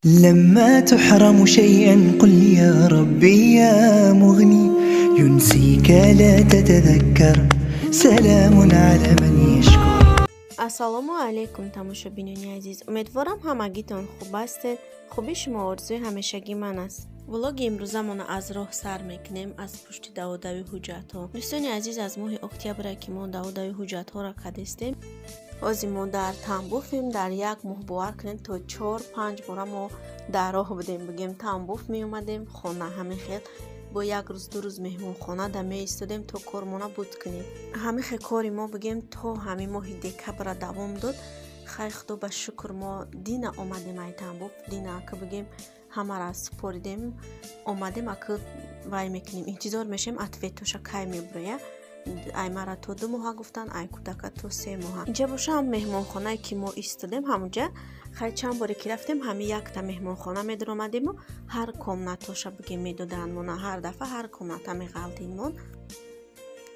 لما تحرم شيئا قل يا ربي يا مغني ينسيك لا تتذكر سلام على من يشكر. Ассалому алайкум, тамошобинони азиз. Умедворам, ҳамагитон хуб ҳастед. Хуби шумо орзуи ҳамешагии ман аст. Влоги имрӯзамона аз роҳ сар мекунем, аз пушти даводави ҳуҷҷатҳо. Дӯстони азиз, аз моҳи октябре ки мо даводави ҳуҷҷатҳоро кардистем, ҳозир мо дар Тамбуфем. Дар як моҳ, бовар кунед, то 4-5 бора мо дар роҳ будем. Бигем, Тамбуф меомадем, хона, ҳамин хел бо як рӯз, 2 рӯз меҳмонхона да меистодем, то кормона буд кунем. Ҳамин хел кори мо, бигем, то ҳамин моҳи декабра давом дод. Хай, худо ба шукр, мо дина омадем ай Тамбуф. Дина ака, бигем, ҳамаро супоридем, омадем. Ака, вай мекунем, интизор мешем, ответоша кай мебуроя. Ай мара то 2 моҳа гуфтан, ай кӯдака то 3 моҳа. Инҷа боша, ҳам меҳмонхонае ки мо истодем, ҳамунҷа хай чанд боре ки рафтем, ҳамин якта меҳмонхона медаромадему ҳар комнатоша, бигем, медоданд мона. Ҳар дафъа ҳар комната меғалтидмон.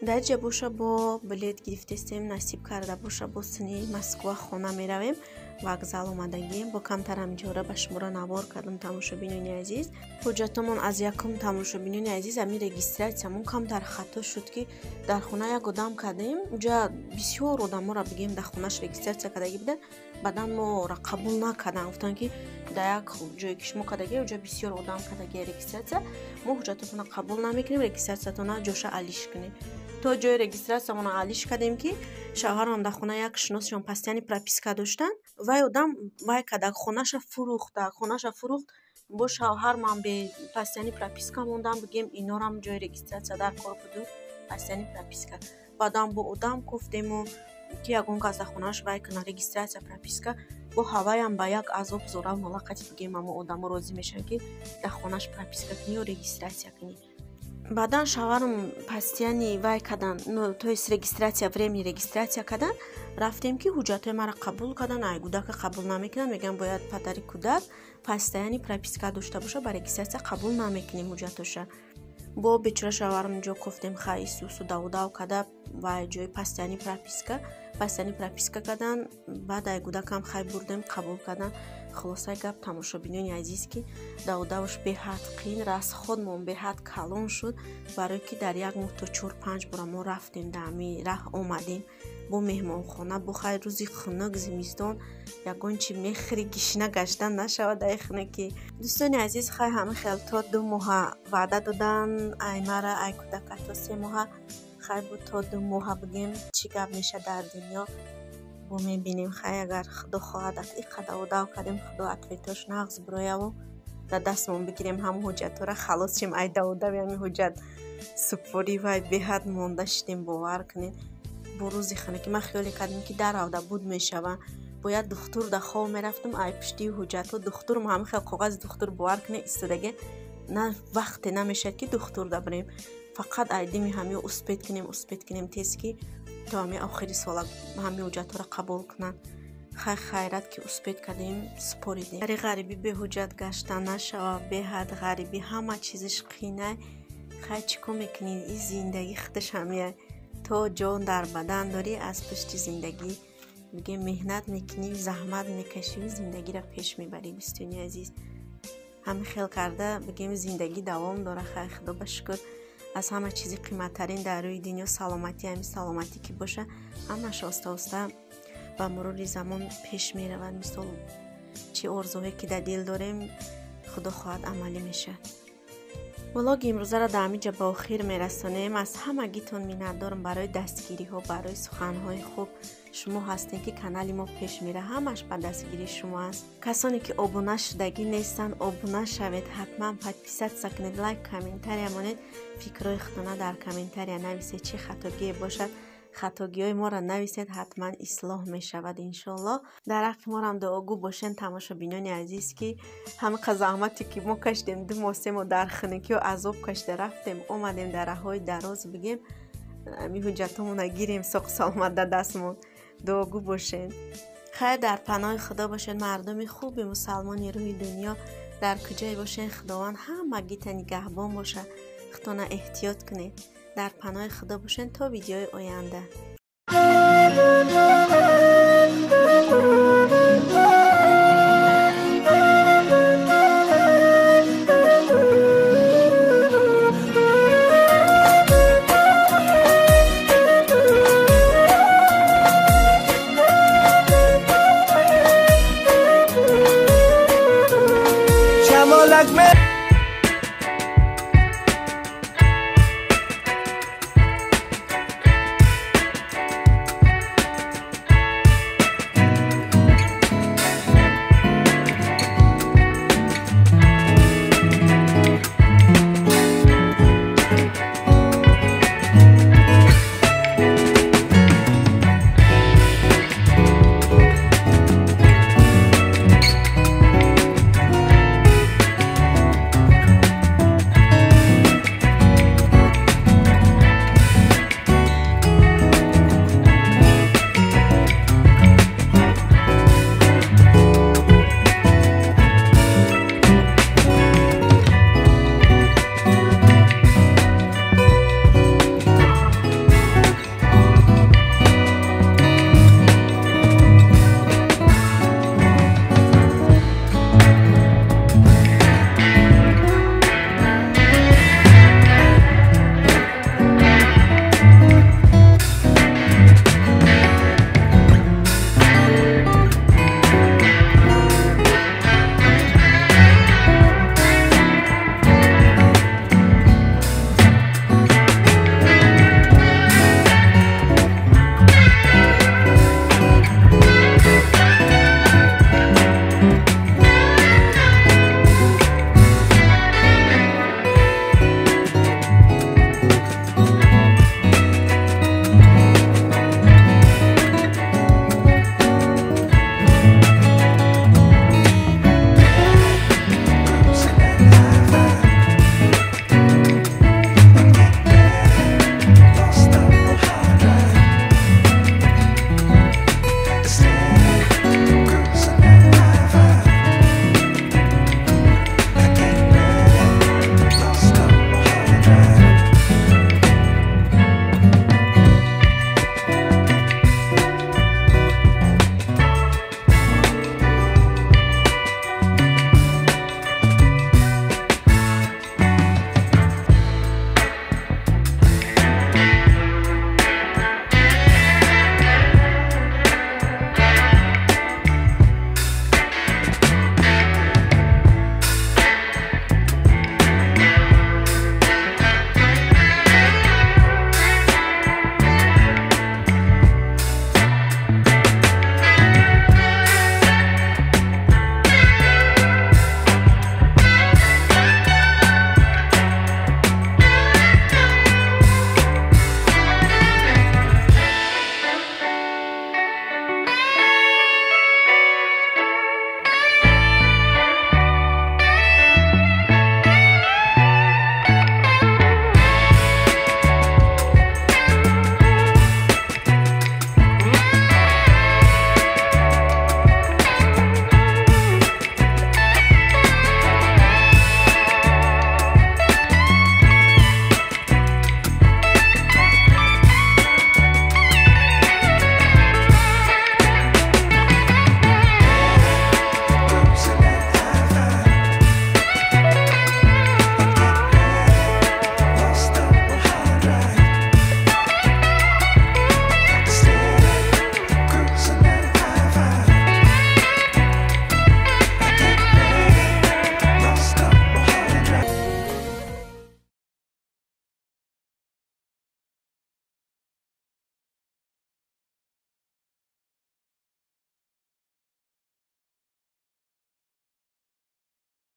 Дар ҷа боша, бо билет гирифтестем, насиб карда боша, бо сини Москва хона меравем. Вокзал омадагием, бо камтарам ҷора ба шуморо навор кардам, тамошобинони азиз. Ҳуҷҷатомон аз якум, тамошобинони азиз, ҳамин регистратсиямон камтар хато шуд, ки дар хона як одам кардем. Уҷа бисёр одаморо, бигем, дар хонаш регистратсия кардагӣ будан. Баъдан моро қабул накарданд, гуфтанд, ки дар як ҷое ки шумо кардагӣ, уҷа бисёр одам кардагия регистратсия, мо ҳуҷҷатотонро қабул намекунем, регистратсиятонро ҷоша алиш кунем. То ҷои регистратсиямонро алиш кардем, ки шавҳарам дар хона як шиносшон постоянный прописка доштанд. Вай одам вай када, хонаша фурӯхта, хонаша фурӯхт. Бо шавҳарман бе постоянный прописка мондам. Бигем, инорам ҷои регистратсия дар кор буду постоянный прописка. Баъдан бо одам гуфтему, ки ягон кас дар хонааш вай кунад регистратсия, прописка. Бо ҳаваям ба як азоб зорав налақати, бигем, амо одамо розӣ мешаванд, ки дар хонааш прописка кунӣ ё регистратсия кунӣ. Баъдан шавҳарам постоянный вай кардан, ну, то есть регистратсия, временный регистратсия кардан. Рафтем, ки ҳуҷҷатҳои маро қабул кардан, ай кӯдака қабул намекунанд. Мегӯянд, бояд падари кӯдак постоянный прописка дошта боша, ба регистратсия қабул намекунем ҳуҷҷатоша. Бо бечора шавҳарам ҷо кофтем, хай, исусу давудав када, вай ҷои постоянный прописка кардан. Баъд ай кӯдакам хай бурдем, қабул кардан. Хулосаи гап, тамошобинони азиз, ки давудавш беҳад қин, расходмон беҳад калон шуд, барое ки дар як моҳ то 4-5 бора мо рафтем, дар ҳамин раҳ омадем, бо меҳмонхона, бо хай рӯзи хунук, зимистон, ягон чи мехӯри, гишна гаштан нашавад ай хунукӣ. Дӯстони азиз, хай, ҳамин хел то 2 моҳа ваъда додан ай мара, ай кӯдака то 3 моҳа. Хай, буд то 2 моҳа, бигем, чӣ гап меша дар дунё, бо мебинем. Хай, агар худо хоҳад, иқа давудав кардем, худо ответош нағз бирояву дар дастмон бигирем ҳамон ҳуҷҷатҳоро, халос шем ай давудави ҳамин ҳуҷҷат супорӣ. Вай беҳад монда шидем, бовар кунед. Бо рӯзи хунукӣ ман хиёле кардем, ки даравда буд мешава. Бояд духтур да хов мерафтам ай пуштии ҳуҷҷатҳо. Духтурм ҳамин хел коғази духтур, бовар кунед, истодаге, на вақте намешавад, ки духтур да бирем. Фақат ай дими ҳамин успеть кунем, успеть кунем тез, ки то ҳамин охири сола ҳамин ҳуҷҷатҳоро қабул кунанд. Хай, хайрат, ки успеть кардем, супоридем. Бари ғарибӣ беҳуҷҷат гаштан нашава, беҳад ғарибӣ ҳама чизиш қинай. Хай, чӣ кор мекунӣ, и зиндагӣ худаш ҳамия. То ҷон дар бадан дорӣ, аз пушти зиндагӣ, бигем, меҳнат мекунӣ, заҳмат мекашӣ, зиндагиро пеш мебарӣ. Дӯстони азиз, ҳамин хел карда, бигем, зиндагӣ давом дора. Хай, худо ба шукр, аз ҳама чизи қиматтарин дар рӯи дунё саломатӣ. Ҳамин саломатӣ ки боша, ҳамаш оста оста ба мурури замон пеш меравад. Мисол, чӣ орзуҳое ки дар дил дорем, худо хоҳад, амалӣ мешавад. Влоги имрӯзаро дар ҳамин ҷо ба охир мерасонем. Аз ҳамагитон миннатдорам барои дастгириҳо, барои суханҳои хуб. Шумо ҳастем, ки канали мо пеш мера, ҳамаш ба дастгирии шумо аст. Касоне ки обуна шудагӣ нестанд, обуна шавед ҳатман, подписаться кунед, лайк, комментария монед, фикрҳои худтона дар комментария нависед. Чӣ хатогие бошад, хатогиҳои моро нависед, ҳатман ислоҳ мешавад, иншоаллоҳ. Дар ҳаққи морам дуогӯ бошед, тамошобинони азиз, ки ҳамақа заҳмате ки мо кашидем, 2 моҳ, 3 моҳ дар хунукиҳо азоб кашида рафтем, омадем, дар раҳҳои дароз, бигем, ҳамин ҳуҷҷатҳомона гирем соқ саломат дар дастмон. Дуогӯ бошед. Хайр, дар паноҳи худо бошед. Мардуми хуби мусалмони рӯи дунё дар куҷое бошед, худованд ҳамагита нигаҳбон бошад. Худтона эҳтиёт кунед. Дар паноҳи худо бошед то видеои оянда. ҷамолак.